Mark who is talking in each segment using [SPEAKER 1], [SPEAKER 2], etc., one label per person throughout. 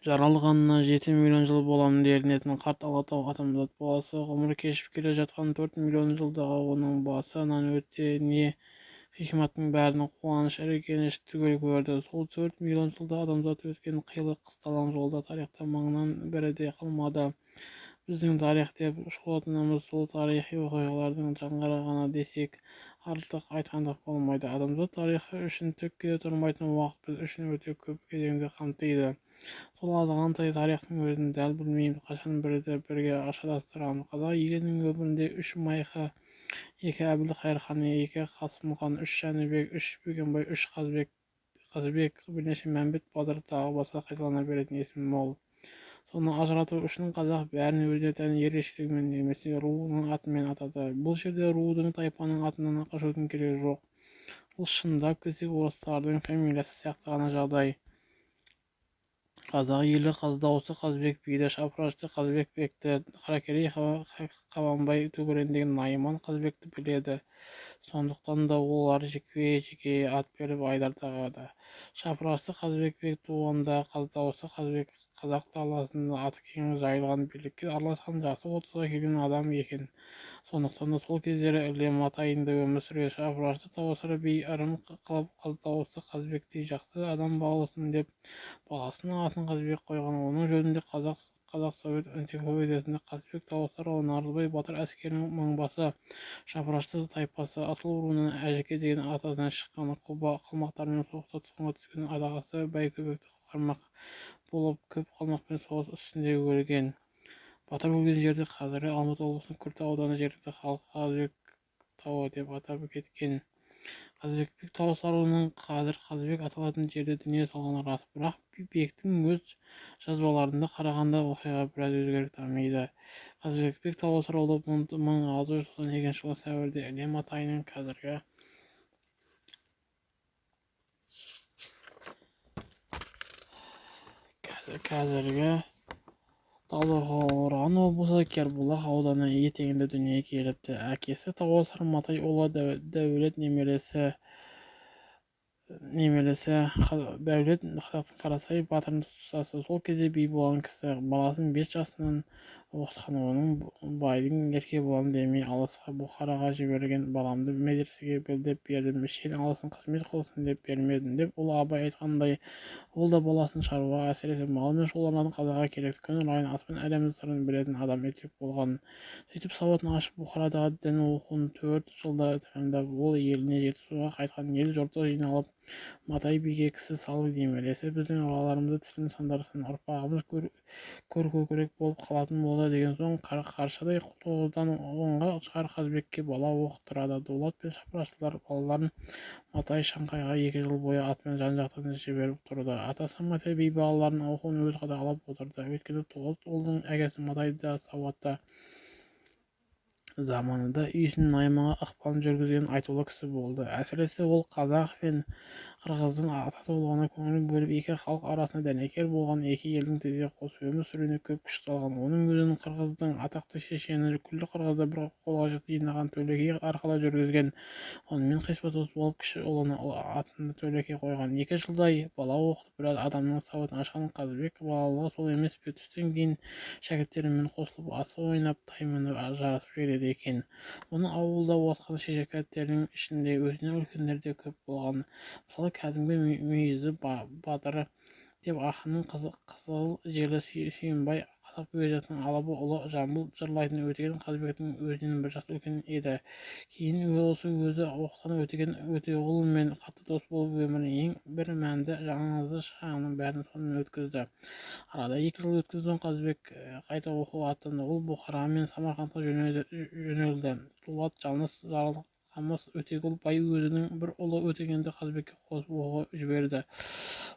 [SPEAKER 1] Жаралғанына 7 миллион жыл боламын делінетін қарт Алатау. Адамзат баласы ғұмыр кешіп келе жатқан 4 миллион жылдағы оның басынан өте не хикматтың бәрін, қуаныш, реніш түгел көрді. Сол 4 миллион жылда адамзат өткен қилы-қысталаң жолда тарихта мыңнан бірі де қалмады. Біздің тарих деп шулататынымыз сол тарихи оқиғалардың жаңғырығы ғана десек, артық айтқандық болмайды. Адамзат тарихы үшін түкке тұрмайтын уақыт біз үшін өте көп кезеңді қамтиды. Сол азғантай тарихтың өзін дәл білмейміз, қашан бірді бірге шатастырамыз. Қазақ елінің өмірінде 3 Майқы, 2 Әбілқайыр хан, 2 Қасым хан, 3 Жәнібек, 3 Бөгенбай, 3 Қазыбек, бірнеше Мәмбет батыр, тағы басқа қайталана беретін есім мол. Соны ажырату үшін қазақ бәрін өзіне тән ерекшелігімен немесе руының атымен атады. Бұл жерде рудың, тайпаның атынан қашудың керегі жоқ. Бұл шындап келсек орыстардың фамилиясы сияқты ғана жағдай. Қазақ елі Қаз Қазыбек биді, Шапырашты Қазыбек бекті, Қаракерей Қабанбай төңірегіндегі Найман Қазыбекті біледі. Сондықтан да олар жеке-жеке ат беріп айдар тағады. Шапырашты Қазыбек бек туғанда Қаз Қазыбек қазақ даласында аты кең жайылған, билікке араласқан, жасы 30-ға келген адам екен. Сондықтан да сол кездері Іле матайында өмір сүрген Шапырашты Тауасар би ырым қылып Қаз Қазыбектей жақсы адам болсын деп баласының атын Қазыбек қойған. Оның жөнінде Қазақ-Совет энциклопедиясында Қазыбек Тауасарұлы Наурызбай батыр әскерінің мыңбасы, Шапырашты тайпасы асыл руынан, Әжіке деген атасынан шыққан. Құба қалмақтармен соғыста тұтқынға түскен ағасы Байкөбекті құтқармақ болып көп қалмақпен соғыс үстінде өлген. Батыр өлген жерді қазіргі Алматы облысының Күрті ауданы жергілікті халық Қазыбек тауы деп атап кеткен. Қазыбек Тауасарұлының қазір Қазыбек аталатын жерде дүние салғаны рас, бірақ бектің өз жазбаларына қарағанда оқиға біраз өзгерек дамиды. Қазыбек Тауасарұлы 1692 жылы сәуірде Іле матайының қазіргі Талдықорған облысы Кербұлақ ауданы етегінде дүниеге келіпті. Әкесі Тауасар Матайұлы Дәулет немересі Дәулет қазақтың Қарасай батырының тұстасы. Сол кезде би болған кісі. Баласын 5 жасынан оқытқан. Оның байдың ерке балам демей алысқа Бұхараға жіберген. Баламды медресеге біл деп бердім, шен алсын, қызмет қылсын деп бермедім деп ұлы Абай айтқандай, ол да баласын шаруа, әсіресе малмен шұғылданатын, қазаққа керекті күн райын, аспан әлемінің сырын білетін адам етпек болған. Сөйтіп сауатын ашып, Бұхарадағы дін оқуын 4 жылда тәмамдап, ол еліне Жетісуға қайтқан. Ел жұрты жиналып Матай биге кісі салып, немересі біздің балаларымызды тілін сындырсын, ұрпағымыз көркөкірек болып қалатын болды деген соң, қаршадай 9-дан 10-ға шығар Қазыбекке бала оқыттырады. Дулат пен Шапыраштылар балаларын Матай Шаңқайға 2 жыл бойы атпен жан-жақтан жіберіп тұрды. Атасы Матай би балаларының оқуын өзі қадағалап отырды. Өйткені 9 ұлдың әкесі Матай да сауатты, заманында үйсін найманға ықпалын жүргізген айтулы кісі болды. Әсіресе ол қазақ пен қырғыздың татулығына көңіл бөліп, екі халық арасында дәнекер болған, екі елдің тізе қосып өмір сүруіне көп күш салған. Оның өзін қырғыздың атақты шешені, күллі қырғызды бір қолға жинаған Төлекей арқылы жүргізген. Онымен қиспа дос болып, кіші ұлының атын Төлекей қойған. 2 жылдай бала оқытып, біраз адамның сауатын ашқан Қазыбек балалығы сол емес пе, түстен кейін шәкірттерімен қосылып асық ойнап, тай мініп жарысып жүреді екен. Оның ауылда оқытқан шәкірттерінің ішінде өзінен үлкендер де көп болған. Мысалы, кәдімгі мүйізі батыр деп ақынның қызыл желі Сүйінбай, қазақ поэзиясының алыбы ұлы Жамбыл жырлайтын Өтеген Қазыбектің өзінен бір жас үлкен еді. Кейін осы өзі оқытқан Өтеген Өтеғұлмен қатты дос болып, өмірінің ең бір мәнді, маңызды шағының бәрін сонымен өткізді. Арада 2 жыл өткен соң Қазыбек қайта оқуға аттанды. Ол Бұхара мен Самарқандқа жөнелді. Дулат Жалмыс Жарылқамыс Өтеғұл бай өзінің бір ұлы Өтегенді Қазыбекке қосып оқуға жіберді.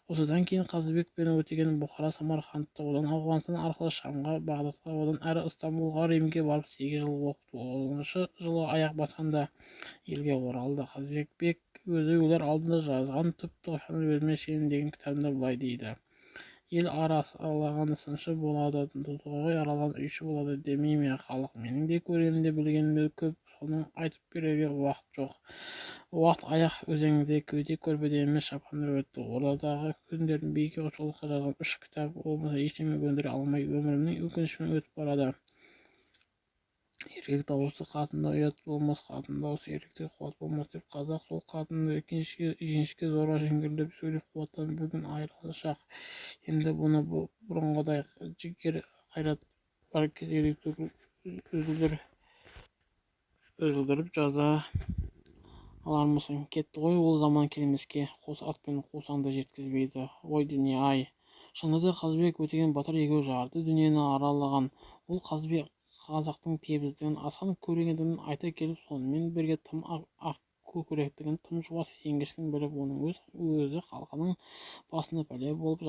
[SPEAKER 1] Осыдан кейін Қазыбек пен Өтеген Бұхара, Самарқандты, одан Ауғанстан арқылы Шамға, Бағдатқа, одан әрі Ыстамбулға, Римге барып 8 жыл оқып, 10 жылы аяқ басқанда елге оралды. Қазыбек бек өзі өлер алдында жазған Түп тоқсан өзіме сенім деген кітабында былай дейді: Ел аралаған сыншы болады, тоғай аралаған үйші болады демей ме халық. Менің де көргенім де білгенім де көп. Бұны айтып берерге уақыт жоқ. Уақыт аяқ үзеңгіде, кеуде көрпеде емес, шапанда өтті. Ордадағы күндерін биік жолға жазған үш кітап болмаса ештеме өндіре алмай, өмірімнің өкінішімен өтіп барады. Еркек дауысы қатында ұят болмас, қатын дауысы еркекте қуат болмас деп қазақ. Сол қатынды жіңішке зорға жіңгірлеп сөйлеп қуаттан бүгін айырылған шақ. Енді бұны бұрынғыдай жігер қайрат бар кездегідей үзілдіріп жаза алармысың? Кетті ғой ол заман келмеске, қос атпен қусаң да жеткізбейді. Ой, дүние-ай! Шынында да Қазыбек, Өтеген батыр екеуі жарты дүниені аралаған. Ол Қазыбек қазақтың тебіздігін, асқан көрегендігін айта келіп, сонымен бірге тым ақ көкіректігін, тым жуас, сенгіштігін біліп, оның өзі халқының басына пәле болып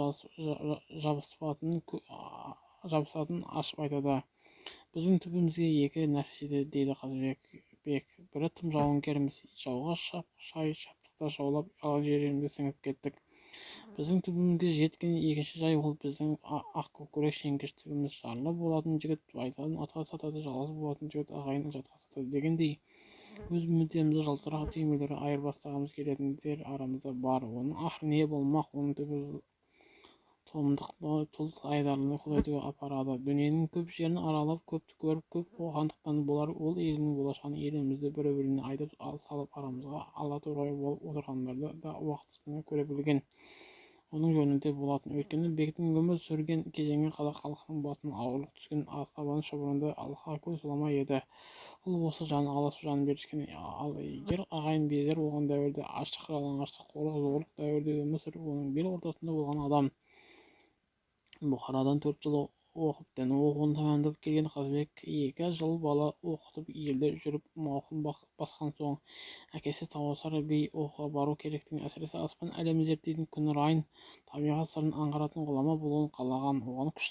[SPEAKER 1] жабысатынын ашып айтады. Біздің түбімізге екі нәрсе жетеді, дейді Қазыбек бек. Бірі тым жауынгерміз, жауға шай шаптық та жаулап алған жерімізге сіңіп кеттік. Біздің түбімізге жеткен екінші жай ол біздің ақ көкірек сенгіштігіміз. Жарлы болатын жігіт байталын атқа сатады, жалғыз болатын жігіт ағайынын жатқа сатады дегендей, өз мүддемізді жылтырақ түймелерге айырбастағымыз келетіндер арамызда бар. Оның ақыры не болмақ? Оның түбі тұлымдық тұл айдарлыны құлайтуға апарады. Дүниенің көп жерін аралап, көп көріп, көп оқығандықтан болар, ол елінің болашағын елімізді бір-біріне айдап салып арамызға ала торғай болып отырғандарды да уақытысында көре білген. Оның жөнінде болатын. Өйткені бектің өмір сүрген кезеңі қазақ халқының басына ауырлық түскен сабан шұбырынды алқа-көз ғұлама еді. Ол осы жан алысып, жан беріскен ал егер ағайын безер болған дәуірде, аштық, жалаңаштық, қорлық, зорлық дәуірде өмір сүріп, оның бел ортасында болған адам. Бұхарадан 4 жыл оқып, дін оқуын тәмамдап келген Қазыбек 2 жыл бала оқытып, елде жүріп мауқын басқан соң, әкесі Тауасар би оқуға бару керектігін, әсіресе аспан әлемін зерттейтін, күн райын, табиғат сырын аңғаратын ғұлама болуын қалаған. Оған күш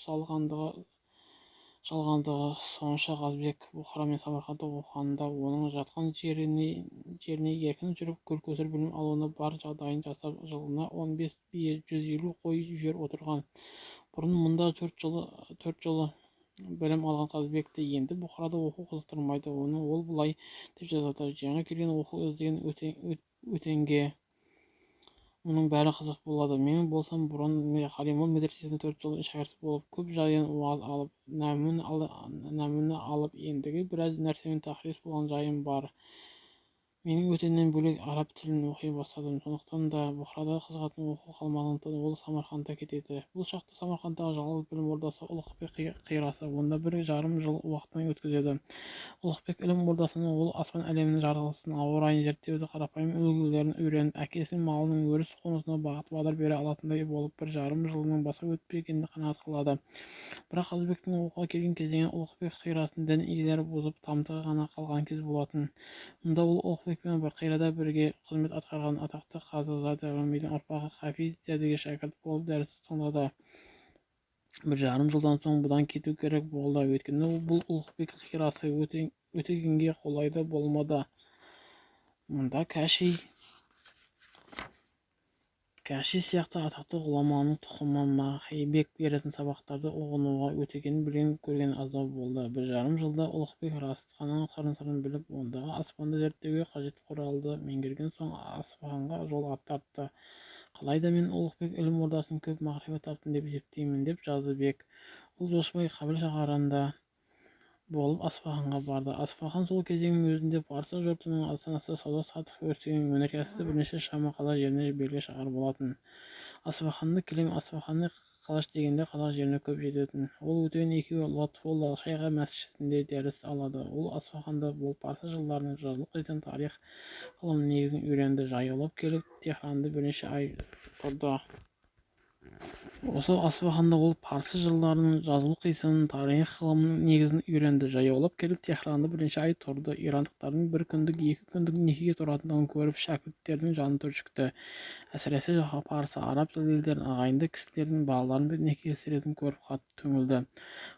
[SPEAKER 1] салғандығы сонша, Қазыбек Бұхара мен Самарқандта оқығанда оның жатқан жеріне еркін жүріп, көл-көсір білім алуына бар жағдайын жасап, жылына 15 бие, 150 қой жіберіп отырған. Бұрын мұнда 4 жыл білім алған Қазыбекті енді Бұхарада оқу қызықтырмайды. Оны ол былай деп жазады: жаңа келген оқу іздеген Өтенге мұның бәрі қызық болады. Мен болсам бұрын Халимол медресесінде 4 жыл шәкірт болып, көп жайын уағыз алып, нәмүне алып, ендігі біраз нәрсемен тахрис болған жайым бар. Менің Өтеннен бөлек араб тілін оқи бастадым. Сондықтан да Бұхарада қызығатын оқу қалмағандықтан ол Самарқандқа кетеді. Бұл шақта Самарқандағы жалғыз білім ордасы Ұлықбек қирасы. Онда 1,5 жыл уақытын өткізеді. Ұлықбек ілім ордасында ол аспан әлемінің жаратылысын, ауа райын зерттеуді, қарапайым үлгілерін үйреніп, әкесінің малының өріс қонысына бағыт-бағдар бере алатындай болып, 1,5 жылының басы өтпегеніне қанағат қылады. Бірақ Қазыбектің оқуға келген кезеңі Ұлықбек қирасын дін иелері бұзып, тамтығы ғана қалған кез болатын. Мұнда ол Ұлықбек пен Қирада бірге қызмет атқарған атақты қазы Зада Румидің ұрпағы Хафиз зәдеге шәкірт болып дәріс тыңдады. 1,5 жылдан соң бұдан кету керек болды. Өйткені бұл Ұлықбек қирасы Өтегенге қолайды болмады. Мұнда Кәши сияқты атақты ғұламаның тұқымы Махибек беретін сабақтарды ұғынуға Өтеген білген көрген аздау болды. 1,5 жылда Ұлықбек растхананың қырын-сырын біліп, ондағы аспанды зерттеуге қажет құралды меңгерген соң Асфаханға жол тартты. Қалайда мен Ұлықбек ілім ордасын көп мағрифат таптым деп есептеймін, деп жазды бек. Ол Жошыбай Қабіл шаһарында болып Асфаханға барды. Асфахан сол кезеңнің өзінде парсы жұртының астанасы, сауда-саттық өрістеген, өнеркәсіпті бірнеше шама қазақ жеріне белгілі шаһар болатын. Асфаханды кілем, Асфаханды қалаш дегендер қазақ жеріне көп жететін. Ол Өтеген екеуі Латфолла шайға мәсжідінде дәріс алады. Ол Асфаханда болып парсы жылдарының жазылып кеткен тарих ғылымының негізін үйренді. Жаяулап келіп Теһранда бірнеше ай тұрды. Осы Асфаханда ол парсы жырларының жазылу қисынын, тарих ғылымының негізін үйренді. Жаяулап келіп Теһранда бірнеше ай тұрды. Ирандықтардың бір күндік, екі күндік некеге тұратындығын көріп, шәкірттердің жаны түршікті. Әсіресе парсы, араб елдерінің ағайынды кісілердің балаларын некелестіретінін көріп қатты түңілді.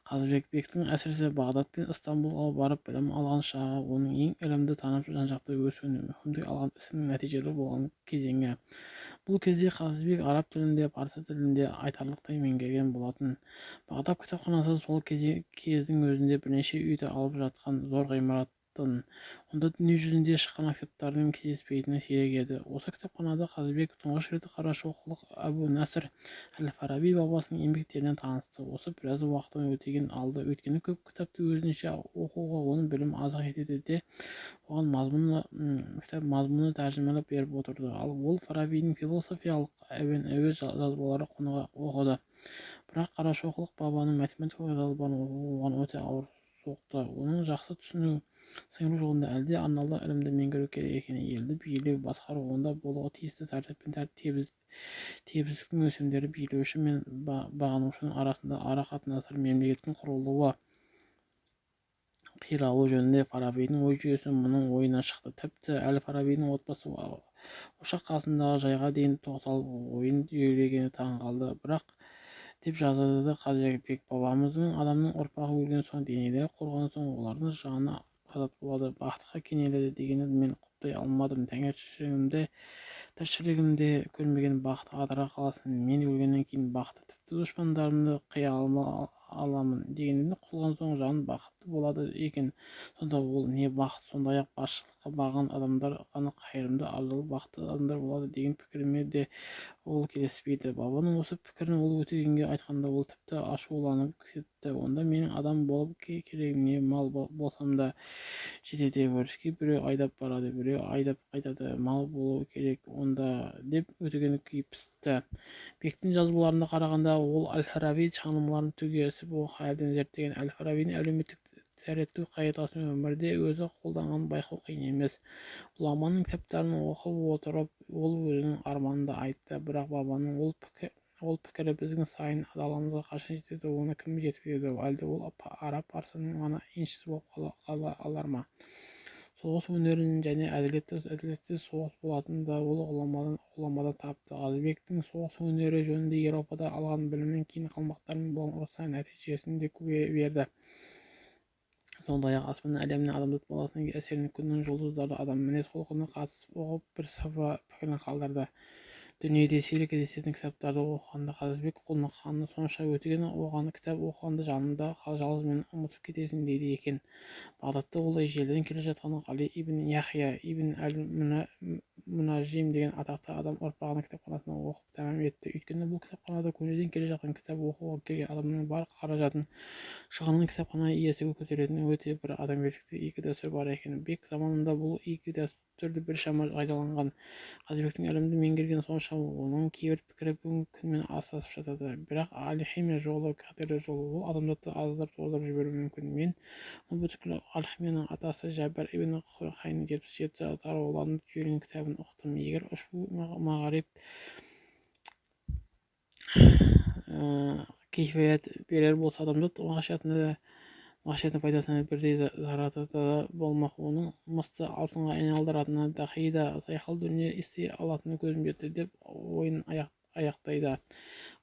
[SPEAKER 1] Қазыбек бектің әсіресе Бағдат пен Ыстамбұлға барып білім алған шағы оның ең ілімді танып, жан-жақты өсуіне мүмкіндік алған ісінің нәтижелі болған кезеңі. Бұл кезде Қазыбек араб тілінде, парсы тілінде айтарлықтай меңгерген болатын. Бағдат кітапханасы сол кездің өзінде бірнеше үйді алып жатқан зор ғимарат болатын. Онда дүние жүзінде шыққан кітаптардың кездеспейтіні сирек еді. Осы кітапханада Қазыбек тұңғыш рет қарашоқылық Әбу Насыр әл-Фараби бабасының еңбектерінен танысты. Осы біраз уақытын Өтеген алды. Өйткені көп кітапты өзінше оқуға оның білімі аздық етеді де, оған мазмұны кітап мазмұны тәржімалап беріп отырды. Ал ол Фарабидің философиялық әуен-әуез жазбаларын құныға оқыды. Бірақ Қарашоқылық бабаның математикалық жазбаларын оқу оған өте ауыр соқты. Оның жақсы түсіну, сіңіру жолында әлде арнаулы ілімді меңгеру керек екен. Елді билеу, басқару, онда болуға тиісті тәртіп пен тебіздіктің өлшемдері, билеуші мен бағынушының арасында ара қатынастар, мемлекеттің құрылуы, қиралуы жөнінде Фарабидің ой жүйесі мұның ойынан шықты. Тіпті әл-Фарабидің отбасы ошақ қасындағы жайға дейін тоқталып, ойын жүйелегені таң қалды. Бірақ деп жазады Қазыбек бабамыздың адамның ұрпағы өлген соң, денелері құрыған соң олардың жаны азат болады, бақытқа кенеледі дегенін мен құптай алмадым. Тіршілігімде көрмеген бақыт Атырау қаласында мен өлгеннен кейін бақытты, тіпті дұшпандарымды қия аламын дегенінен құтылған соң жан бақытты болады екен. Сонда ол не бақыт? Сондай-ақ басшылыққа бағынған адамдар ғана қайырымды, абзал, бақытты адамдар болады деген пікіріме де ол келіспейді. Бабаның осы пікірін ол Өтегенге айтқанда, ол тіпті ашуланып кетті. Онда менің адам болып керегім не, мал болсам да жетеді, өріске біреу айдап барады, біреу айдап қайтады, мал болу керек онда деп Өтеген күйіп пісті. Бектің жазбаларына қарағанда, ол әл-Фараби шығармаларын түгесіп оқып, әбден зерттеген. Әл-Фарабидің әлеуметтік тәртіптеу қағидасын өмірде өзі қолданғанын байқау қиын емес. Ғұламаның кітаптарын оқып отырып, ол өзінің арманын да айтты. Бірақ бабаның ол пікірі біздің сайын даламызға қашан жетеді, оны кім жеткізеді? Әлде ол араб-парсының ғана еншісі болып қала алар ма? Соғыс өнерін және әділетті, әділетсіз соғыс болатынын да ол ғұламадан тапты. Қазыбектің соғыс өнері жөнінде Еуропада алған білімін кейін қалмақтармен болған ұрыстардың нәтижесін де берді. Сондай-ақ аспан әлеміне адамзат баласының әсерін, күннің, жұлдыздарды, адам мінез-құлқына қатысып оқып, бір сыпыра пікірін қалдырды. Дүниеде сирек кездесетін кітаптарды оқығанда Қазыбек құныққаны сонша, Өтеген оған кітап оқығанда жаныңда жалғыз мені ұмытып кетесің дейді екен. Бағдатта ол ежелден келе жатқан Ғали ибн Яхия ибн әл-Мұнажжим деген атақты адам ұрпағының кітапханасында оқып тәмам етті. Өйткені бұл кітапханада көнеден келе жатқан кітап оқуға келген адамның бар қаражатын, шығынын кітапхана иесі көтеретін өте бір адамгершілікті игі дәстүр бар екен. Бек заманында бұл игі дәстүрді біршама пайдаланған. Қазыбектің ілімді меңгергені сонша, оның кейбір пікірі бүгінгі күнмен астасып жатады. Бірақ алхимия жолы қатерлі жол, ол адамзатты аздырып, тоздырып жіберуі мүмкін. Мен бүткіл алхимияның атасы Жәбір ибн Хайның 77 тарауларын жүйелеген кітабын ұқтым. Егер ұшбу мағариф кифаят берер болса, адамзат мағышиятына пайдасына бірдей зарары да болмақ. Оның мысты алтынға айналдыратыны, дахи да сайқал дүние істей алатынына көзім жетті деп ойын аяқтайды.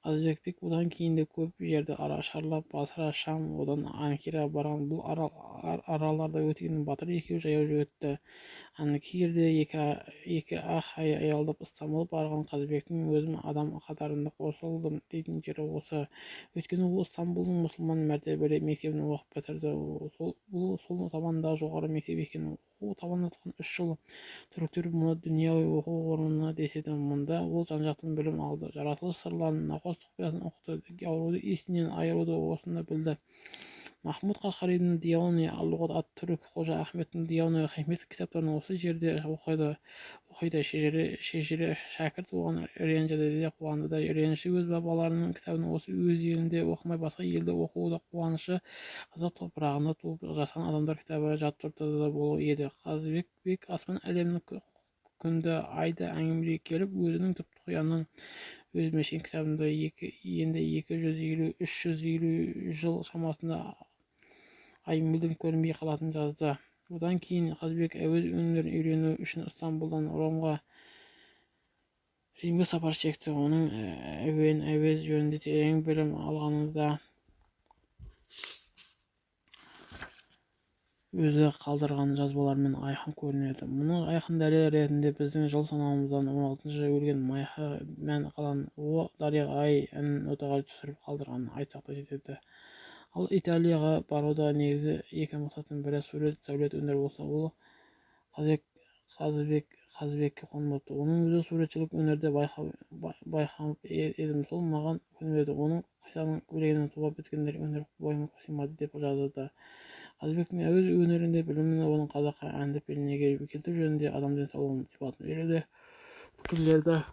[SPEAKER 1] Қазыбек бек бұдан кейін де көп жерді шарлап, Басра, Шам, одан Анкираға барған. Бұл араларда Өтеген батыр екеуі жаяу өтті. Анкирде 2-ақ ай аялдап, Ыстамбұлға барған Қазыбектің өзім адам қатарында қосылдым дейтін жері осы. Өйткені ол Ыстамбұлдың мұсылман мәртебелі мектебін оқып бітірді. Бұл сол замандағы жоғары мектеп екен. Оқу тамамдатқан 3 жыл. Түріктер мұны дүнияуи оқу орны деседі. Мұнда ол жан-жақтан білім алды. Жаратылыс сырларын, науқас құпиясын ұқты, ауруды есінен айыруды осында білді. Махмұд Қашқаридің Диуани ал-луғат ат-түрк, Қожа Ахметтің Диуани хикмет кітаптарын осы жерде оқиды. Шежіре шәкірт оған ренжіді де, қуанды да. Реніші өз бабаларының кітабын осы өз елінде оқымай, басқа елде оқуы да, қуанышы қазақ топырағында туып жасаған адамдар кітабы жат жұртта да болу еді. Қазыбек бек аспан әлемінің күнді, айды әңгімелей келіп, өзінің түп-тұқиянның өзмешен кітабында енді 250-350 жыл шамасында ай мүлдем көрінбей қалатынын жазды. Одан кейін Қазыбек әуез өнерін үйрену үшін Ыстамбұлдан Ромға, Римге сапар шекті. Оның әуен, әуез жөнінде терең білім алғаны да өзі қалдырған жазбалармен айқын көрінеді. Мұның айқын дәлелі ретінде біздің жыл санауымыздан 16 жылы өлген Майхы Мән Қалан О дариға ай әнін нотаға түсіріп қалдырғанын айтсақ та жетеді. Ал Италияға барудағы негізгі екі мақсаттың бірі сурет, сәулет өнері болса, ол Қазыбекке қонбапты. Оның өзі суретшілік өнерді байқап едім, сол маған көнбеді. Оның қисаның білегінен туа біткен өнер бойыма сыймады деп жазады. Қазыбектің өз өнерінде білімін, оның қазақы әнді пернеге келтіру жөнінде адам денсаулығының сипатын беруде пікірлерді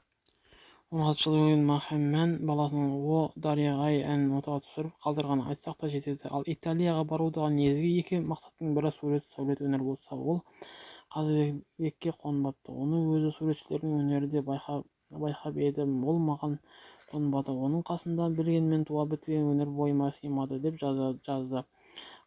[SPEAKER 1] 16 жыл өткен Махамән баласының «О дариға-ай» әнін нотаға түсіріп қалдырғанын айтсақ та жетеді. Ал Италияға барудағы негізгі екі мақсаттың бірі сурет, сәулет өнері болса, ол Қазыбекке қонбапты. Оның өзі суретшілердің өнері де байқап едім, ол маған қонбады. Оның қасында білгенмен туа біткен өнер бойыма сыймады деп жазды.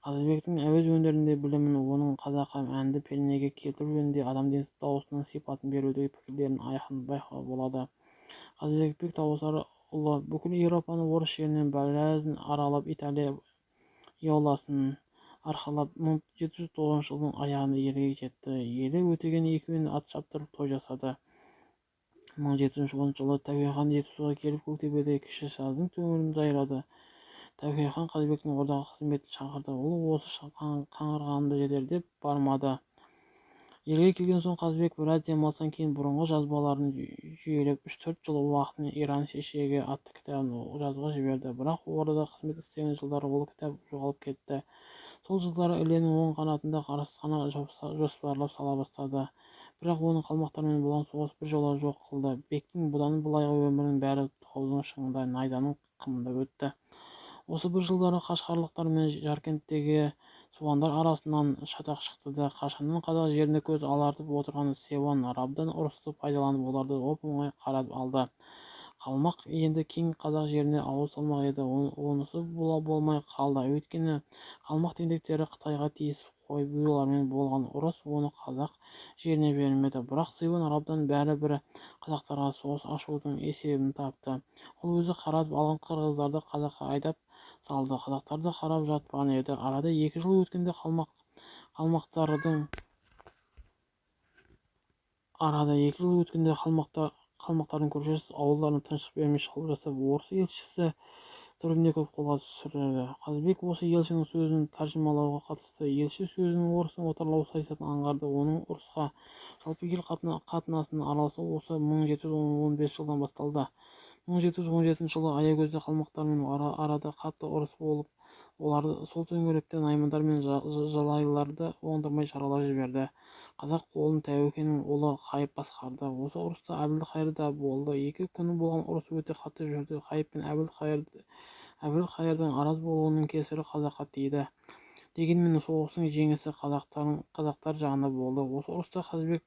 [SPEAKER 1] Қазыбектің өз өнерінде білімін, оның қазақы әнді пернеге келтіру жөнінде адам дауысының сипатын берудегі пікірлерін айқын байқауға болады. Қазыбек Тауасар ұлы бүкіл Еуропаны, орыс жерінің біразын аралап, Италия Иоласын арқалап 1709 жылдың аяғында елге жетті. Елі Өтеген екеуіне ат шаптырып той жасады. 1710 жылы Тәуке хан Жетісуға келіп, Көктөбеде Кіші саздың төңірін жайлады. Тәуке хан Қазыбектің ордаға қызметіне шақырды. Ол осы қаңғырғанымда жетер деп бармады. Елге келген соң Қазыбек біраз демалыстан кейін бұрынғы жазбаларын жүйелеп, 3-4 жыл уақытын «Иран шешегі» атты кітабын жазуға жіберді. Бірақ ордада қызмет істеген жылдары ол кітап жоғалып кетті. Сол жылдары Іленің оң қанатында арыстана жоспарлап сала бастады. Бірақ оны қалмақтармен болған соғыс біржола жоқ қылды. Бектің бұдан былайғы өмірінің бәрі таудың шыңында, найданың қымында өтті. Осы бір жылдары қашқарлықтар мен Жаркенттегі суандар арасынан шатақ шықты да, қашаннан қазақ жерінде көз алартып отырған Сеуан Рабдан ұрысты пайдаланып, оларды оп-оңай қарап алды. Қалмақ енді кең қазақ жеріне ауыз салмақ еді, онысы болмай қалды. Өйткені қалмақ тентектері Қытайға тиісіп қойып, олармен болған ұрыс оны қазақ жеріне бермеді. Бірақ Сиуан Рабдан бәрі бір қазақтарға соғыс ашудың есебін тапты. Ол өзі қаратып алған қырғыздарды қазаққа айдап салды. Қазақтар да қарап жатпаған еді. Арада 2 жыл өткенде қалмақтардың көршілес ауылдарына тыныштық бермей шабуыл жасап, орыс елшісі Трубников қолға түсірді. Қазыбек осы елшінің сөзін тәржімалауға қатысты. Елші сөзінің орыстың отарлау саясатын аңғарды. Оның ұрысқа, жалпы ел қатынасына араласуы осы 1715 жылдан басталды. 1717 жылы Аягөзде қалмақтармен арада қатты ұрыс болып, оларды сол төңіректе наймандар мен жалайырларды оңдырмай жаралап жіберді. Қазақ қолын Тәуекенің ұлы Қайып басқарды. Осы ұрыста Әбілқайыр да болды. 2 күні болған ұрыс өте қатты жүрді. Қайып пен Әбілқайырдың араз болуының кесірі қазаққа тиді. Дегенмен соғыстың жеңісі қазақтар жағында болды. Осы ұрыста Қазыбек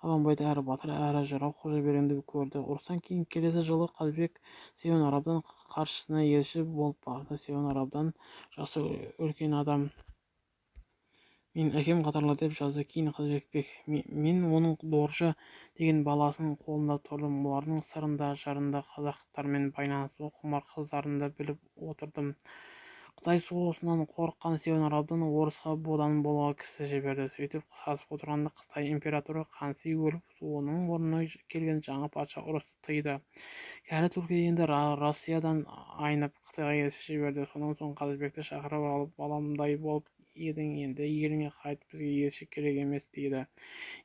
[SPEAKER 1] Қабанбайды әрі батыр, әрі жырау Қожабергенді көрді. Ұрыстан кейін келесі жылы Қазыбек Сеуан Рабдан қаршысына елші болып барды. Сеуан Рабдан жасы үлкен адам. Мен әкем қатарлы деп жазды кейін Қазыбек бек. Мен оның Доржы деген баласының қолында тұрдым. Олардың сырында, жырында, қазақтармен байланысуға құмар қыздарын да біліп отырдым. Қытай соғысынан қорыққан Сеуан Рабдан орысқа бодан болуға кісі жіберді. Сөйтіп сасып отырғанда Қытай императоры Қанси өліп, оның орнына келген жаңа патша ұрысты тыйды. Кәрі түлкі енді Россиядан айнып Қытайға елші жіберді. Сонан соң Қазыбекті шақырып алып, баламдай болып едің, енді еліңе қайт, бізге елші керек емес дейді.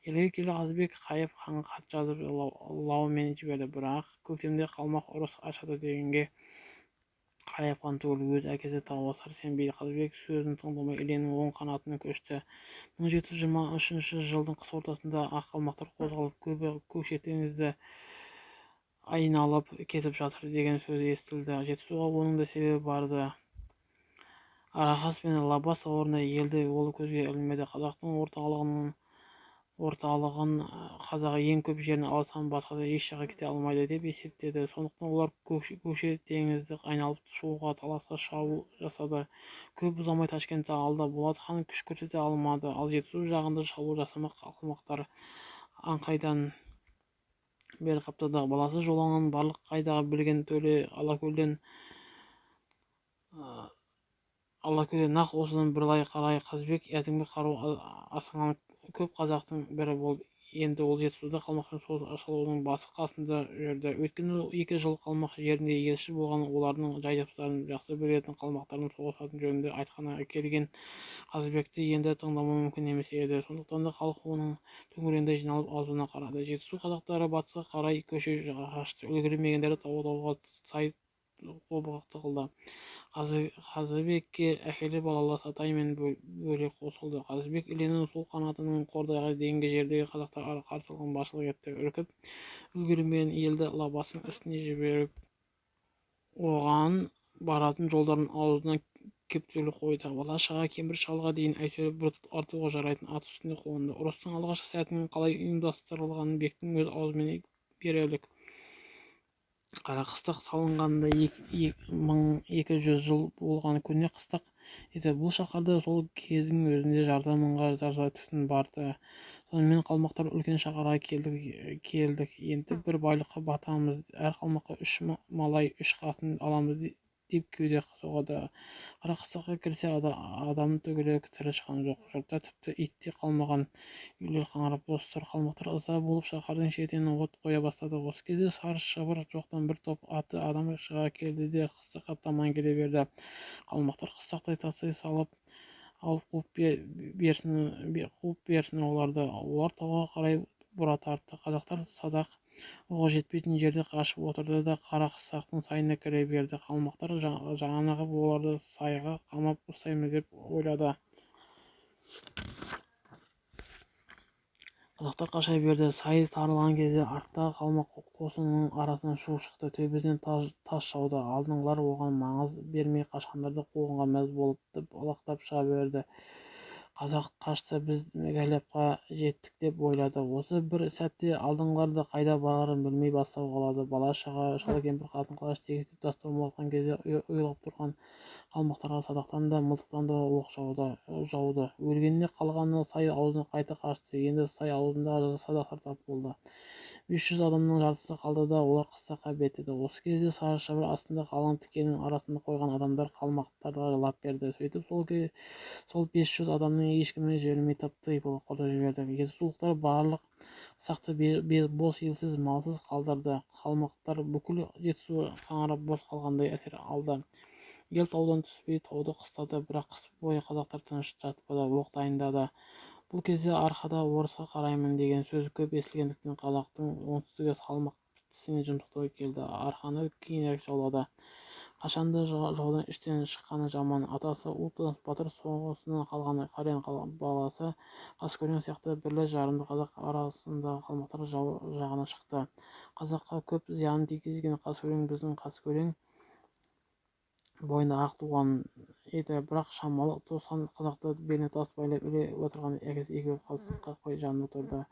[SPEAKER 1] Елге келе Қазыбек Қайып ханға хат жазып лаумен жіберді. Бірақ көктемде қалмақ ұрыс ашады дегенге Қайып хан түгіл өз әкесі Тауасар сенбейді. Қазыбек сөзін тыңдамай Іленің оң қанатына көшті. 1723 жылдың қыс ортасында ақ қалмақтар қозғалып, көбі Көкше теңізді айналып кетіп жатыр деген сөз естілді. Жетісуға оның да себебі барды. Арахас пен Лабас ауылында елді ол көзге ілінбеді. Қазақтың орталығын, қазағы ең көп жерін алсам, басқасы еш жаққа кете алмайды деп есептеді. Сондықтан олар Көкше теңізді айналып шығуға таласа шабуыл жасады. Көп ұзамай Ташкентті алды. Болат хан күш көрсете алмады. Ал Жетісу жағында шабуыл жасамақ қалмақтар Аңқайдан бері қаптады. Баласы Жолаңнан барлық қайдағы білген төле Алакөлден нақ осыдан бір ай қарай Қазыбек әдемгі қару асынған көп қазақтың бірі болып Енді ол Жетісуда қалмақпен соғыс ашылудың басы-қасында жүрді. Өйткені ол 2 жыл қалмақ жерінде елші болған, олардың жай-жапсарын жақсы білетін. Қалмақтардың соғысатыны жөнінде айтқаны келген Қазыбекті енді тыңдамау мүмкін емес еді. Сондықтан да халық оның төңірегінде жиналып аузына қарады. Жетісу қазақтары батысқа қарай көше қашты. Үлгермегендері тау-тауға, сай қобыға тығылды. Қазыбекке әкелі балалы Сатай мен Бөле қосылды. Қазыбек Іленің сол қанатының Қордайға дейінгі жердегі қазақтар қарсылығын басшылық етті. Үркіп үлгермеген елді Лабасының үстіне жіберіп, оған баратын жолдардың аузына кептеулі қойды. Бала-шаға, кемпір-шалға дейін әйтеуір бір артуға жарайтын ат үстіне қонды. Ұрыстың алғашқы сәтінің қалай ұйымдастырылғанын бектің өз аузымен берелік. Қарақыстақ салынғанына 1200 жыл болған көне қыстақ еді. Бұл шаһарда сол кездің өзінде жарты мыңға тарта түтін барды. Сонымен қалмақтар үлкен шаһарға келдік, енді бір байлыққа батамыз, әр қалмаққа 3 малай, 3 қатын аламыз деп кеуде соғады. Қарақыстаққа кірсе адам түгілі тірі шыққан жоқ. Жұртта тіпті ит те қалмаған. Үйлер қаңырап бос тұр. Қалмақтар ыза болып шаһардың шетінен от қоя бастады. Осы кезде сары шыбыр жоқтан бір топ атты адам шыға келді де қыстаққа таман келе берді. Қалмақтар қыстақты тастай салып алып қуып берсін оларды. Олар тауға қарай бұра тартты. Қазақтар садақ оғы жетпейтін жерде қашып отырды да Қарақыстақтың сайына кіре берді. Қалмақтар жанығып оларды сайға қамап ұстаймыз деп ойлады. Қазақтар қаша берді. Сай тарылған кезде арттағы қалмақ қосынының арасынан шу шықты. Төбесінен тас жауды. Алдыңғылар оған маңыз бермей қашқандарды қуғанға мәз болып алақтап шыға берді. Қазақ қашса біз Галапқа жеттік деп ойлады. Осы бір сәтте алдыңғылар да қайда барарын білмей бас сауғалады. Бала-шаға, шал-кемпір, қатын-қалаш тегістеп тас домалатқан кезде ұйлығып тұрған қалмақтарға садақтан да, мылтықтан да оқ жауды. Өлгеніне қалғаны сай аузына қайта қашты. Енді сай аузындағы садақтар тап болды. 500 адамның жартысы қалды да олар қыстаққа беттеді. Осы кезде сары шыбыр астында қалың тікеннің арасында қойған адамдар қалмақтарға лап берді. Сөйтіп сол 500 адамның ешкіміне жібермей тып-типыл құртып жіберді. Жетісулықтар барлық қыстақты бос, елсіз, малсыз қалдырды. Қалмақтар бүкіл Жетісу қаңырап бос қалғандай әсер алды. Ел таудан түспей тауды қыстады, бірақ қыс бойы қазақтар тыныш жатпады, оқ дайындады. Бұл кезде арқада орысқа қараймын деген сөз көп естілгендіктен қазақтың оңтүстігі қалмақ тісіне жұмсақтау келді. Арқаны кейінірек жаулады. Қашанда жаудан іштен шыққаны жаман. Атасы Ұлтан батыр соғысынан қалған қариян баласы Қаскөлең сияқты бірлі-жарымды қазақ арасындағы қалмақтар жау жағына шықты. Қазаққа көп зиянын тигізген Қаскөлең біздің Қаскөлең бойында ақ туған еді, бірақ шамалы туысқан қазақты беліне тас байлап іле отырған әкесі екеуі қасық қақпай жанында тұрды.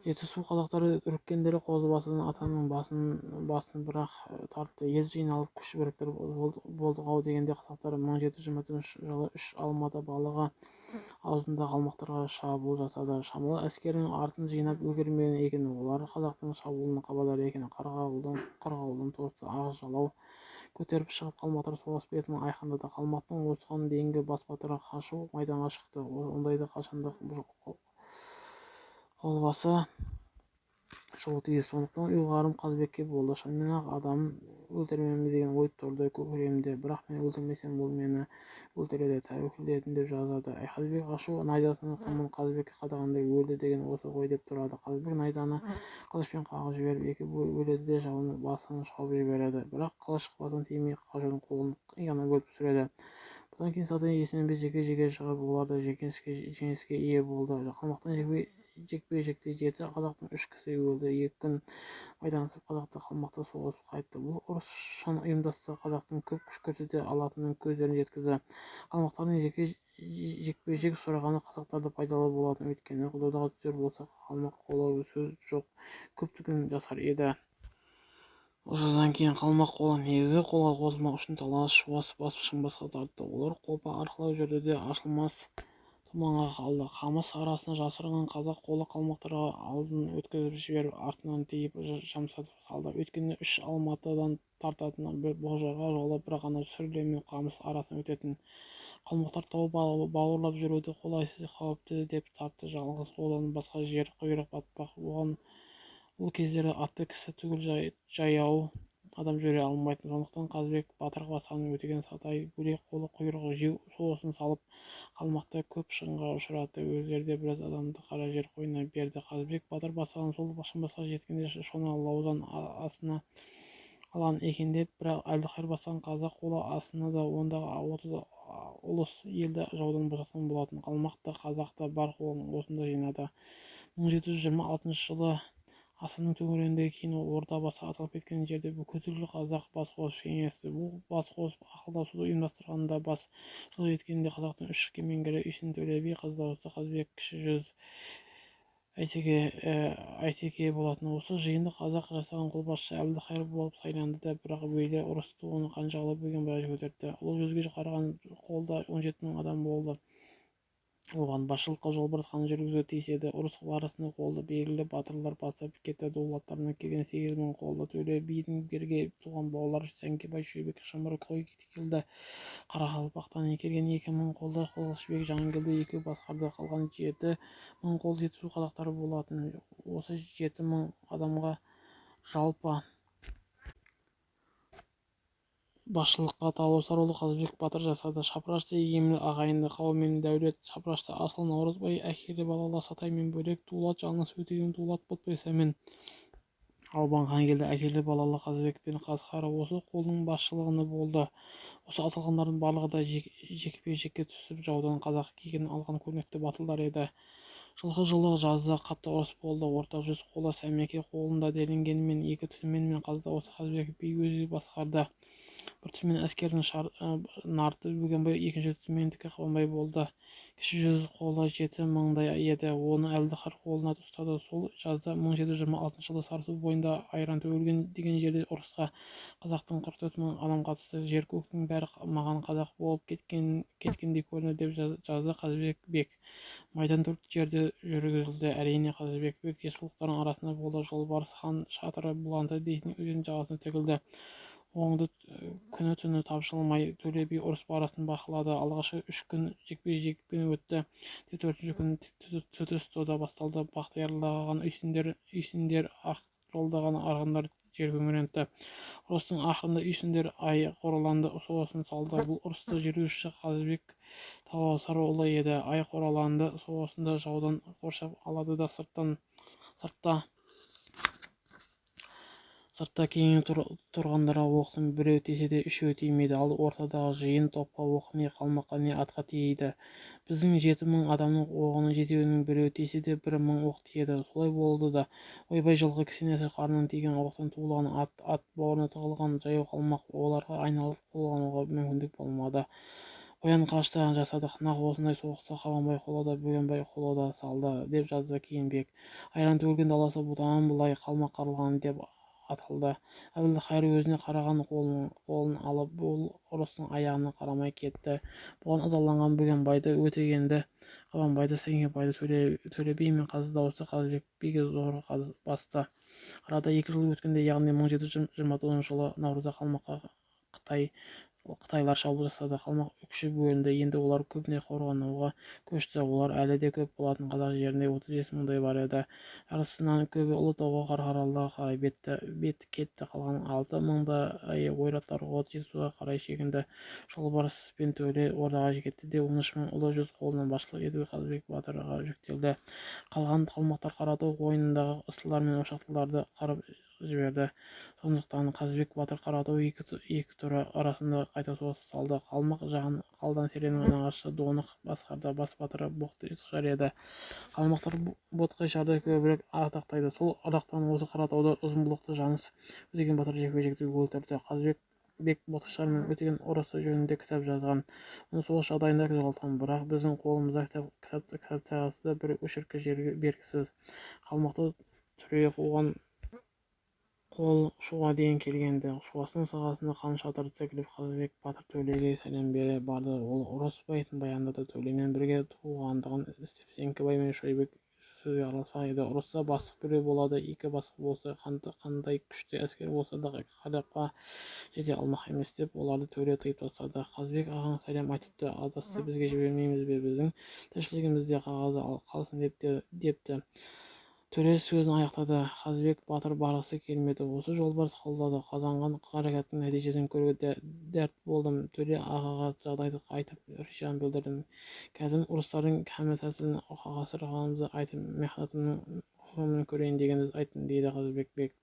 [SPEAKER 1] Жетісу қазақтары үріккендері Қозыбасыдан атаның басын бір-ақ тартты. Ел жиналып күш біріктіріп болдық-ау дегенде қазақтар 1724 жылы үш алматы балығы аузында қалмақтарға шабуыл жасады. Шамалы әскерінің артын жинап үлгермеген екен. Олар қазақтың шабуылынан хабардар екен. Қырғауылдан тосты. Ақ жалау көтеріп шығып қалмақтар соғыс бетін айқындады. Қалмақтың осыған дейінгі бас батыры Қашу майданға шықты. Ондайды қашанда қолбасы шығуы тиіс. Сондықтан ұйғарым Қазыбекке болды. Шынымен-ақ адам өлтіремін деген ой тұрды көкірегімде. Бірақ мен өлтірмесем, ол мені өлтіреді. Тәуекел дедім деп жазады. Қазыбек Ашу найзасының қымын Қазыбекке қадағандай өлді деген осы ғой деп тұрады. Қазыбек найзаны қылышпен қағып жіберіп, екі бөледі де жауының басын шауып жібереді. Бірақ қылыш басын тимей Қашудың қолын иығынан бөліп түсіреді. Бұдан кейін Сатай Есенбек жеке-жеке шығып, олар да жеңіске ие болды. Қалмақтан жекпе-жекте 7 қазақтың 3 кісі өлді. 2 күн майдандасып қазақты қалмақты соғысып қайтты. Бұл ұрыс шын ұйымдасса қазақтың көп күш көрсете алатынын көздеріне жеткізді. Қалмақтардың жекпе-жек сұрағаны қазақтарды пайдалы болатын, өйткені додаға түсер болса қалмақ қолы сөз жоқ көптігін жасар еді. Осыдан кейін қалмақ қолы негізгі қолға қосылмақ үшін Талас, Шуас басып Шыңбасқа тартты. Олар Қопа арқылы жүрді де ашылмас Құманға қалды. Қамыс арасына жасырынған қазақ қолы қалмақтарға алдын өткізіп жіберіп, артынан тиіп жамсатып салды. Өйткені үш Алматыдан тартатын Бозжорға жолы бір ғана сүрлем мен қамыс арасынан өтетін. Қалмақтар тау бауырлап жүруді қолайсыз, қауіпті деп тапты. Жалғыз одан басқа жер құйрық батпақ. Оған ол кездері атты кісі түгіл жаяу адам жүре алмайтын. Сондықтан Қазыбек батыр бастаған Өтеген, Сатай, Бөлек қолы құйрық жеу соғысын салып, қалмақты көп шығынға ұшыратты. Өздері де біраз адамды қара жер қойнына берді. Қазыбек батыр бастаған қол Шыңғысқа жеткенде Шона Лаузан Асыны алған екен деп, бірақ Әбілқайыр бастаған қазақ қолы Асыны да, ондағы 30 ұлыс елді жаудан босатқан болатын. Қалмақ та, қазақ та бар қолын осында жинады. 1726 жылы Асының төңірегінде, кейін Ордабасы аталып кеткен жерде бүкіл қазақ бас қосып кеңесті. Бұл бас қосып ақылдасуды ұйымдастырғанда басшылық еткен де қазақтың үш кемеңгері Үйсін Төле би, Қаздауысты Қазыбек, Кіші жүз Әйтеке болатын. Осы жиында қазақ жасаған қолбасшы Әбілқайыр болып сайланды да, бірақ бөйле ұрыс туын Қанжығалы Бөгенбай көтерді. Ұлы жүзге қараған қолда 17 мың адам болды. Оған басшылыққа Жолбарыс хан жүргізуге тиіс еді. Ұрыс барысында қолды белгілі батырлар бастап кетті. Дулаттарынан келген 8 мың қолды Төле бидің бірге туған бауырлары Сәңкебай, Шүйбек, Шымыр келді. Қарақалпақтан келген 2 мың қолды Қылышбек, Жангелді екеуі басқарды. Қалған 7 мың қол Жетісу қазақтары болатын. Осы 7 мың адамға жалпы басшылыққа Тауасарұлы Қазыбек батыр жасады. Шапырашты егемлі ағайынды Қаумен, Дәулет, Шапырашты Асыл, Наурызбай әкелі балалы Сатай мен Бөлек, Дулат Жаныс, Өтеген, Дулат, Ботбай, Сәмен, Албан, Хангелді әкелі балалы Қазыбек пен Қазқара осы қолдың басшылығында болды. Осы аталғандардың барлығы да жекпе-жекке түсіп, жаудан қазақ кегін алған көрнекті батылдар еді. Жылғы жылы жазда қатты ұрыс болды. Орта жүз қолы Сәмеке қолында делінгенімен, екі түмен мен Қаздауысты Қазыбек би өзі басқарды. Бір түмен әскердің нарты Бөгенбай, екінші түмендікі Қабанбай болды. Кіші жүз қолы 7 мыңдай еді. Оны Әбілқайыр қолына ұстады. Сол жазда 1726 жылы Сарысу бойында Айрантөгілген деген жерде ұрысқа қазақтың 44 мың адам қатысты. Жер көктің бәрі маған қазақ болып кеткендей көрінді деп жазды Қазыбек бек. Майдан төрт жерде жүргізілді. Әрине, Қазыбек бек жетісулықтардың арасында болды. Жолбарыс хан шатыры Бұланты дейтін өзен жағасына тігілді. Оңды күні-түні тапжылмай Төле би ұрыс барысын бақылады. Алғашқы 3 күн жекпе-жекпен өтті. Тек 4-ші күні түтіс дода басталды. Бақтиярлаған үйсіндер, ақ жолдаған арғындар жер күңірентті. Ұрыстың ақырында үйсіндер Ай Қораланды соғысын салды. Бұл ұрысты жүргізуші Қазыбек Тауасарұлы еді. Ай Қораланды соғысында жаудан қоршап алады да сыртта кең тұрғандарға оқтың біреу тисе де үшеуі тимейді. Ал ортадағы жиын топқа оқ не қалмаққа, не атқа тиеді. Біздің 7 мың адамның оғының жетеуінің біреуі тисе де 1 мың оқ тиеді. Солай болды да. Ойбай, жылқы кісенесі қарнынан тиген оқтан туылған ат, ат бауырына тығылған жаяу қалмақ, оларға айналып қолдануға мүмкіндік болмады. Қоян қашты жасадық. Нақ осындай соғыста Қабанбай қолы да, Бөгенбай қолы да салды, деп жазды кейін бек. Айран төгілген даласы бұдан былай қалмақ қырылған деп аталды. Әбілқайыр өзіне қараған қолын алып, бұл ұрыстың аяғына қарамай кетті. Бұған ызаланған Бөгенбайды, Өтегенді, Қабанбайды, Сәңкебайды Төле би мен Қаздауысты Қазыбек биге зорға басты. Арада 2 жыл өткенде, яғни 1729 жылы наурызда қалмаққа қытайлар шабуыл жасады. Қалмақ күші бөлінді. Енді олар көбіне қорғануға көшті. Олар әлі де көп болатын. Қазақ жерінде 35 мыңдай бар еді. Жартысынан көбі Ұлытауға, Қарқаралыға қарай бет кетті. Қалған 6 мыңдай ойраттар Жетісуға қарай шегінді. Жолбарыс пен Төле Ордаға кетті де, 13 мың ұлы жүз қолына басшылық ету Қазыбек батырға жүктелді. Қалған қалмақтар Қаратау қойнындағы ыстылар мен ошақтыларды қырып жіберді. Сондықтан Қазыбек батыр Қаратау екі түрі арасында қайта соғыс салды. Қалмақ жағын Қалдан серенің нағашысы Донық басқарды. Бас батыры Боқтайшар еді. Қалмақтар Ботқайшарды көбірек атақтайды. Сол ырақтан осы Қаратауда ұзынбұлақты Жаныс Өтеген батыр жекпе-жекте өлтірді. Қазыбек бек Ботқайшар мен Өтеген ұрысы жөнінде кітап жазған. Оны соғыс жағдайында жоғалтқан. Бірақ біздің қолымызда кітапшасы бір очеркі бергісіз. Қалмақты түре қуған Қол Шуға дейін келген-ді. Шуастың сағасында қан шатыры тігіліп, Қазыбек батыр Төлеге сәлем бере барды. Ол ұрыс байтын баяндады. Төлемен бірге туғандығын істеп Сеңкібай мен Шойбек сөзге араласпақ еді. Ұрыста бастық біреу болады, екі бастық болса, қандай күшті әскер болса да қарапқа жете алмақ емес деп, оларды Төле тыйып тастады. Қазыбек ағаң сәлем айтыпты, адасты бізге жібермейміз бе, біздің тіршілігімізде қағазы қалсын депті. Төле сөзін аяқтады. Қазыбек батыр барғысы келмеді. Осы жолбарыс қолдады. Қазанған қаракеттің нәтижесін көруге дәрт болдым. Төле ағаға жағдайды айтып, ризашылығымды білдірдім. Кәдім ұрыстардың қамы-тәсілін асырғанымызды айтып, мехнатымның үкімін көрейін дегенді айттым, дейді Қазыбек бек.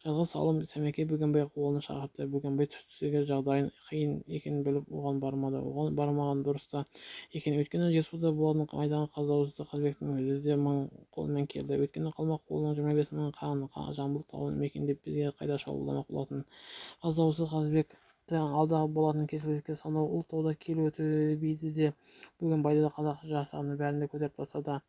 [SPEAKER 1] Жазға салым Сәмеке Бөгенбай қолын шақыртты. Бөгенбай түстегі жағдайын қиын екенін біліп, оған бармады. Оған бармаған дұрыс та екен. Өйткені Жетісуда болатын майданға Қаздауызды Қазыбектің өзі де 1000 қолмен келді. Өйткені қалмақ қолының 25 000 ханы Жамбыл тауын мекендеп, бізге қайта шабуылдамақ болатын. Қаздауызды Қазыбек алдағы болатын кеселдікке сонау Ұлытауда келуі Төле биді де, Бөгенбайды да, қазақ жасағының бәрін де көтеріп тастады.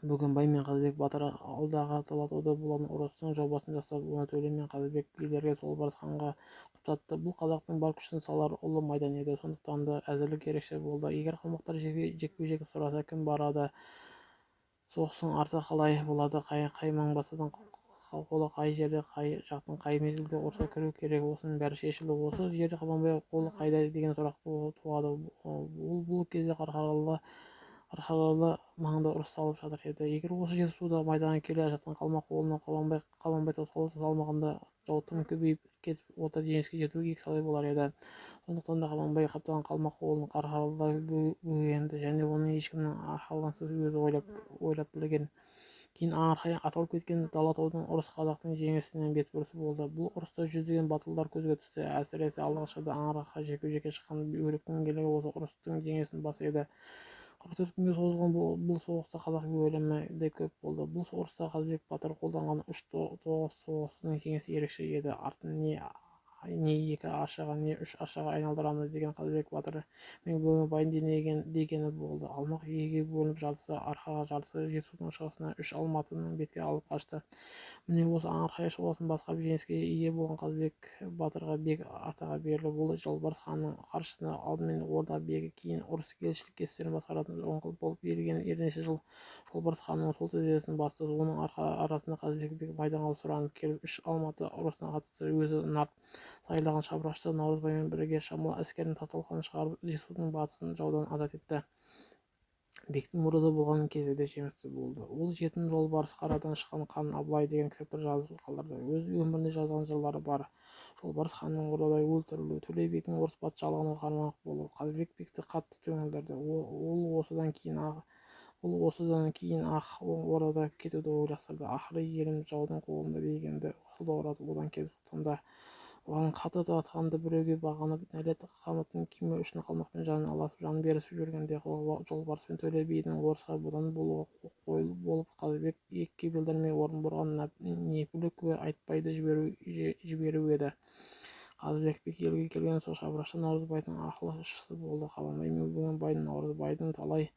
[SPEAKER 1] Бөгенбай мен Қазыбек батыр алдағы Алатауда болатын ұрыстың жобасын жасап, оны Төле мен Қазыбек билерге, Жолбарыс ханға құптатты. Бұл қазақтың бар күшін салар ұлы майдан еді. Сондықтан да әзірлік ерекше болды. Егер қалмақтар жекпе-жек сұраса, кім барады? Соғыстың арты қалай болады? Қай мыңбасының қолы қай жерде, қай жақтың қай мезгілде ұрысқа кіру керек, осының бәрі шешілді. Осы жерде Қабанбай қолы қайда деген сұрақ туады. Ол бұл кезде Қарқаралы маңында ұрыс салып жатыр еді. Егер осы Жетісуда майданға келе жатқан қалмақ қолына Қабанбай тосқауыл салмағанда, жау тым көбейіп кетіп, орта жеңіске жету екіталай болар еді. Сондықтан да Қабанбай қаптаған қалмақ қолын Қарқаралыда бөгенді және оны ешкімнің ақылынсыз өзі ойлап білген. Кейін Аңырқай аталып кеткен Далатаудың ұрыс қазақтың жеңісінің бетбұрысы болды. Бұл ұрыста жүздеген батылдар көзге түсті. Әсіресе алғашқыда Аңырқайға жекпе-жекке шыққан Өріктің ерлігі осы ұрыстың жеңісін бас еді. 44 күнге созылған бұл соғыста қазақ өлімі де көп болды. Бұл ұрыста Қазыбек батыр қолданған үш тоғыз соғысының жеңісі ерекше еді. Артын не екі ашаға, не үш ашаға айналдырамыз деген Қазыбек батыр мен Бөгенбайдың дегені болды. Қалмақ екіге бөлініп, жартысы Арқаға, жартысы Жетісудың шығысына, үш Алматының бетке алып қашты. Міне, осы Аңырқай соғысын басқарып, жеңіске ие болған Қазыбек батырға бек атағы беріліп, ол Жолбарыс ханның қаршысына алдымен орда бегі, кейін ұрыс елшілік істерін басқаратын оңқыл болып берген. Бірнеше жыл Жолбарыс ханның сол тізесін басты. Оның арасында Қазыбек бек майданға сұранып келіп, үш Алматы ұрысына қатысты. Өзі нарт сайлаған шабырашты Наурызбаймен бірге шамалы әскерін тас-талқанын шығарып, Жетісудың батысын жаудан азат етті. Бектің ордада болған кезі де жемісті болды. Ол Жетім жолбарыс, Қарадан шыққан қан, Абылай деген кітаптар жазып қалдырды. Өз өмірінде жазған жырлары бар. Жолбарыс ханның ордада өлтірілуі, Төле бидің орыс патшалығына қармақ болуы Қазыбек бекті қатты түңілдірді. Ол осыдан кейін Ақ Ордада кетуді ойластырды. Ақыры елім жаудың қолында дегенді сылтауратып, одан кетіп тынды. Оған қатты татқанды біреуге бағынып, нәлет қамытын кимеу үшін қалмақпен жан алысып, жан берісіп жүргенде, Жолбарыс пен Төле бидің орысқа бодан болуға қол болып, Қазыбек бекке білдірмей Орынборға Непілі куә Айтбайды жіберу еді. Қазыбек бек елге келген соң шабырашты Наурызбайдың ақылшысы болды. Қабанбай мен Бөгенбайдың, Наурызбайдың талай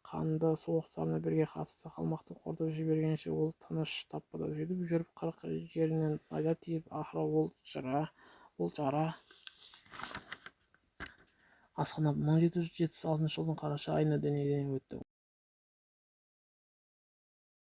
[SPEAKER 1] қанды соғыстарына бірге қатысты. Қалмақты құртып жібергенше ол тыныш таппады. Сөйтіп жүріп 40 жерінен найза тиіп, ақыры ол жара асқынып, 1776 жылдың қараша айында дүниеден өтті.